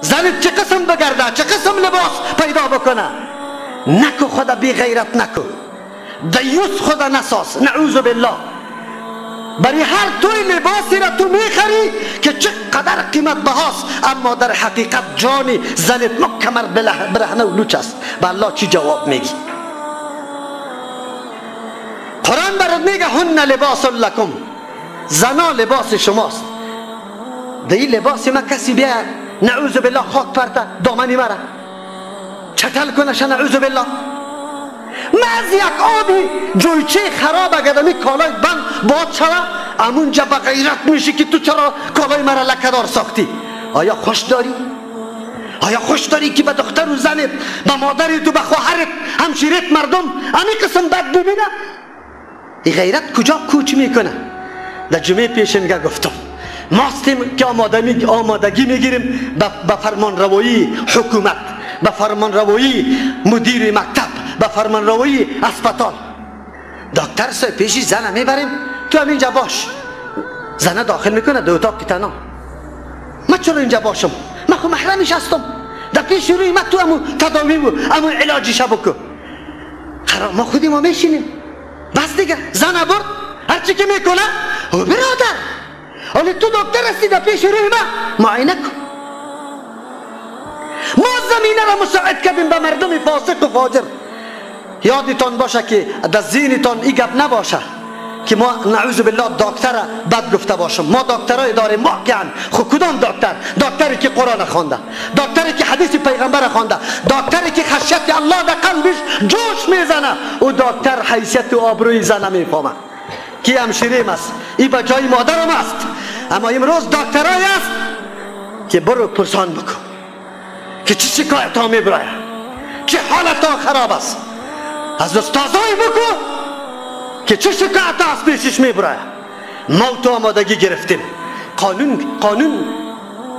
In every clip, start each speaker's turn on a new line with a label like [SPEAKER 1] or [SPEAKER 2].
[SPEAKER 1] زنت چه قسم بگرده، چه قسم لباس پیدا بکنه. نکو خدا بی غیرت، نکو دیوس خدا نساز، نعوذ بالله. برای هر توی لباسی را تو میخری که چقدر قیمت بهاست، اما در حقیقت جانی زنت مکمر برهنه و لوچ است. به الله چی جواب میگی؟ قرآن برات میگه هن لباس لکم، زنا لباس شماست. در این لباس ما کسی بیا نعوذ بالله خاک پرته دامنی مرا چتل کنه، نعوذ بالله. ما از یک آبی جویچه خراب اگر می کالای بند باد شوه، امونجا به غیرت میشی که تو چرا کالای مرا لکه‌دار ساختی. آیا خوش داری؟ آیا خوش داری که به دختر و زنت، به مادرت و به خواهرت، همشیرت مردم امی قسم بد ببینه؟ این غیرت کجا کوچ میکنه؟ در جمعه پیشنگه گفتم ماستیم که آمادگی میگیریم به فرمانروایی حکومت، به فرمانروایی مدیر مکتب، به فرمانروایی اسپتال. دکتر صاحب پیشی زنه میبریم، تو هم اینجا باش. زنه داخل میکنه در اتاق تنها. من چرا اینجا باشم؟ من خب محرمش هستم. در پیش روی من تو امو تداوی و امو علاجش بکن. قرار ما خودی ما میشینیم بس دیگه. زنه برد هرچی که میکنه. او برادر حالا تو دکتر هستی، در پیش روی من معاینه کن. ما زمینه را مساعد کردیم به مردم فاسق و فاجر. یادتان باشه که در ذهنتان این گپ نباشه که ما نعوذ بالله دکتر بد گفته باشم. ما دکترای داریم واقعا. خب کدام دکتر؟ دکتری که قرآن خوانده، دکتری که حدیث پیغمبر خوانده، دکتری که خشیت الله در قلبش جوش میزنه، او دکتر حیثیت و آبروی زنه میفهمه که همشیریم است، این به جای مادرم است. اما امروز دکترای است که برو پرسان بکن که چه شکایت ها میبرایه، چه حالت ها خراب است. از استادای بکن که چه شکایت ها از پیشش میبرایه. ما تو آمادگی گرفتیم. قانون قانون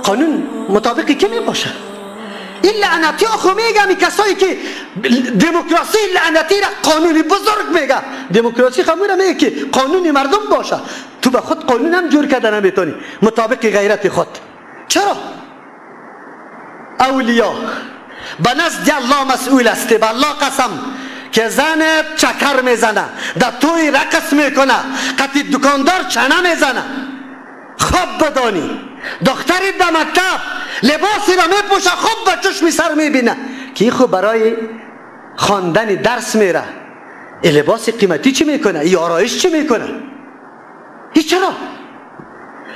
[SPEAKER 1] قانون مطابقی که میباشه. این لعنتی ها خو میگم، این کسایی که دموکراسی لعنتی را قانونی بزرگ میگه. دموکراسی خموره میگه که قانونی مردم باشه. تو به خود قانون هم جور کرده نمیتونی مطابق غیرت خود. چرا؟ اولیا به نزد الله مسئول است. به الله قسم که زنت چکر میزنه، در توی رقص میکنه، قطی دکاندار چنه میزنه. خوب بدانی دختری در مکتب لباسی را میپوشه، خوب به چشم سر میبینه که خب برای خواندن درس میره. این لباس قیمتی چی میکنه؟ این آرایش چی میکنه؟ این چرا؟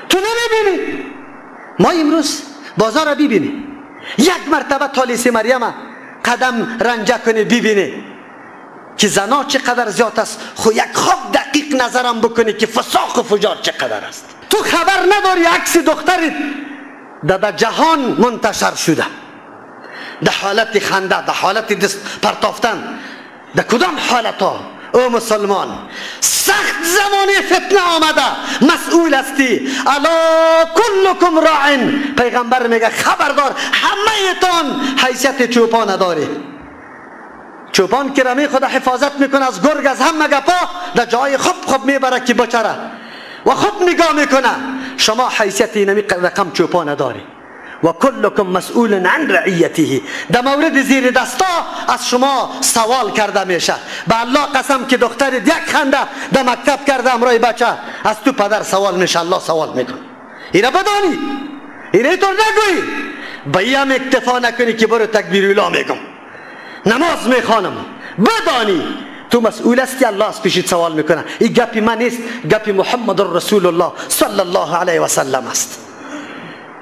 [SPEAKER 1] تو نمیبینی؟ ما امروز بازار را ببینی، یک مرتبه تالیس مریم قدم رنجه کنی ببینی که زنا چقدر زیاد است. خو یک خوب دقیق نظرم بکنی که فساق و فجار چقدر است. تو خبر نداری عکس دخترت در جهان منتشر شده، در حالت خنده، در حالت دست پرتافتن، در کدام حالت ها؟ او مسلمان، سخت زمانی فتنه آمده، مسئول هستی. الا کلکم راع، پیغمبر میگه خبردار همه تان حیثیت چوپان داری. چوپان که رمی خود حفاظت میکنه از گرگ، از همه گپا، در جای خوب خوب میبره که بچره و خوب نگاه میکنه. شما حیثیت اینمی رقم چوپان داری. و کلکم مسئول عن رعیته، در مورد زیر دستا از شما سوال کرده میشه. به الله قسم که دختر یک خنده در مکتب کرده امرای بچه، از تو پدر سوال میشه، الله سوال میکنه. اینا بدانی، اینا اینطور نگویی، به این هم اکتفا نکنی که برو تکبیر الله میگم، نماز میخوانم. بدانی تو مسئول هستی، الله از پیشت سوال میکنه. این گپی من نیست، گپی محمد رسول الله صلی الله علیه و سلم است.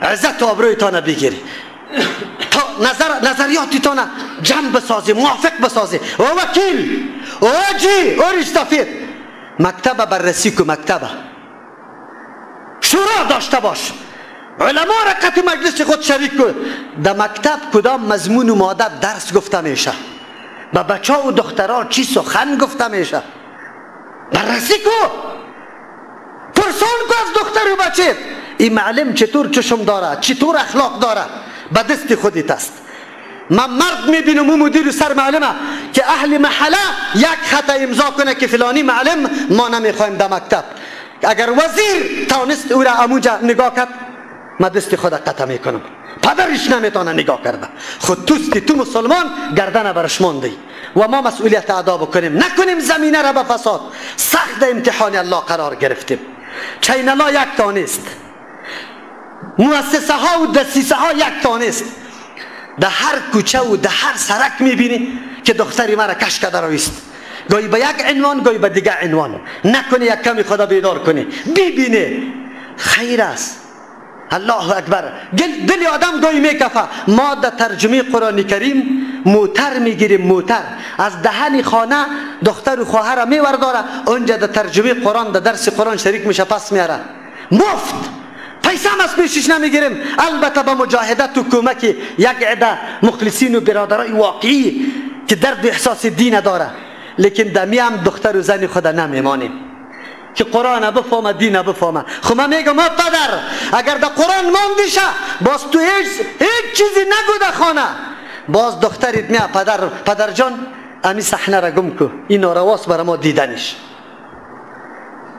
[SPEAKER 1] عزت و آبرویتان بگیری، تا نظریاتتان جمع بسازی، موافق بسازی. او وکیل، او جی، او ریشتفید، مکتب بررسی کو، مکتب شورا داشته باش، علما را قطع مجلس خود شریک کن. در مکتب کدام مضمون و ماده درس گفته میشه، به بچه و دخترها چی سخن گفته میشه، بررسی کو، پرسان کو از دختر و بچه. این معلم چطور چشم داره، چطور اخلاق داره، به دست خودت است. من مرد میبینم و مدیر سر معلمه که اهل محله یک خط امضا کنه که فلانی معلم ما نمیخوایم در مکتب. اگر وزیر تانست او را امونجا نگاه کرد، من دست خود قطع میکنم. پدرش نمیتونه نگاه کرده. خود توستی تو مسلمان گردن برش ماندی و ما مسئولیت ادا بکنیم، نکنیم زمینه را به فساد. سخت امتحان الله قرار گرفتیم. channel ا یک تا نیست، مؤسسه ها و دسیسه ها یک تا نیست. در هر کوچه و در هر سرک میبینی که دختری مرا کش کرده رویست، گاهی به یک عنوان گاهی به دیگه عنوان. نکنی یک کمی خدا بیدار کنی ببینی خیر است. الله اکبر، دل آدم گاهی میکفه. ما در ترجمه قرآن کریم موتر میگیریم، موتر از دهن خانه دختر و خواهر میورداره، اونجا در ترجمه قرآن در درس قرآن شریک میشه، پس میاره مفت، پیسه هم از پیشش نمیگیریم. البته با مجاهدت و کمک یک عده مخلصین و برادرای واقعی که درد و احساس دین داره، لیکن دمی هم دختر و زن خود نمیمانیم که قرآن بفهمه دین بفهمه. خب من میگم ما پدر اگر در قرآن ماندیشه باز تو هیچ چیزی نگو در خانه، باز دخترت میاد پدر جان امی صحنه را گم کو، این نارواست برای ما دیدنش،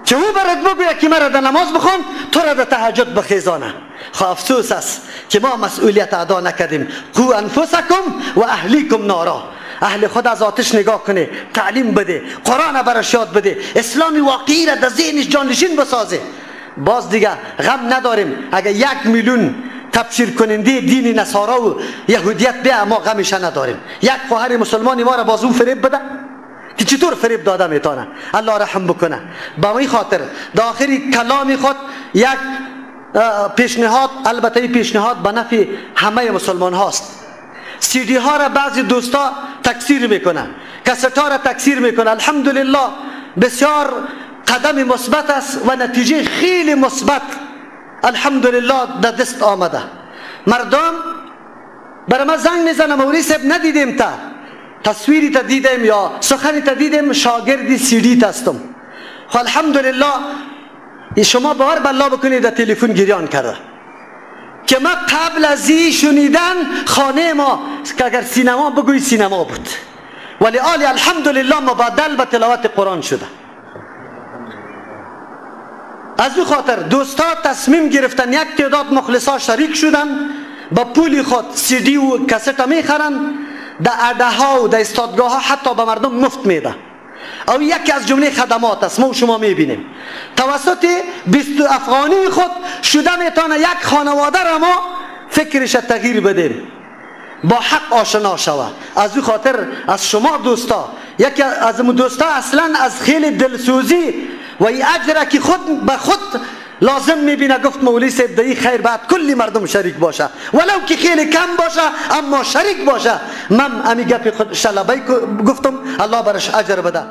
[SPEAKER 1] که او برات بگوید که مرا در نماز بخوان تو را در تهجد بخیزانه. خب افسوس است که ما مسئولیت ادا نکردیم. قو انفسکم و اهلیکم نارا. اهل خود از آتش نگاه کنه، تعلیم بده، قرآن براش یاد بده، اسلام واقعی را در ذهنش جانشین بسازه. باز دیگه غم نداریم اگر 1 میلیون تبشیر کننده دین نصارا و یهودیت بیا، ما غمش نداریم. یک خواهر مسلمان ما را باز او فریب بده که چطور فریب داده میتونه. الله رحم بکنه. با این خاطر در آخر کلام خود یک پیشنهاد، البته این پیشنهاد به نفع همه مسلمان هاست. سی دی ها را بعضی دوستا تکثیر میکنن، کست ها را تکثیر میکنن. الحمدلله بسیار قدم مثبت است و نتیجه خیلی مثبت الحمدلله در دست آمده. مردم برای ما زنگ میزنه، مولوی صاحب ندیدیم تا تصویری تا دیدیم یا سخنی تا دیدیم، شاگردی سی دی هستم. خب الحمدلله شما باور به الله بکنید در تلفن گریان کرده که ما قبل از این شنیدن خانه ما که اگر سینما بگوی سینما بود، ولی آلی الحمدلله مبادل به تلاوت قرآن شده. از او خاطر دوستا تصمیم گرفتن، یک تعداد مخلصا شریک شدن، با پول خود سی دی و کست میخرن، در اده ها و در استادگاه ها حتی به مردم مفت میده. او یکی از جمله خدمات است. ما و شما میبینیم توسط 20 افغانی خود شده میتونه یک خانواده را ما فکرش تغییر بدیم، با حق آشنا شوه. از او خاطر از شما دوستا، یکی از دوستا اصلا از خیلی دلسوزی و این اجر که خود به خود لازم میبینه، گفت مولوی صاحب در این خیر بعد کلی مردم شریک باشه، ولو که خیلی کم باشه اما شریک باشه. من امی گپ خود شلبی گفتم، الله برش اجر بده.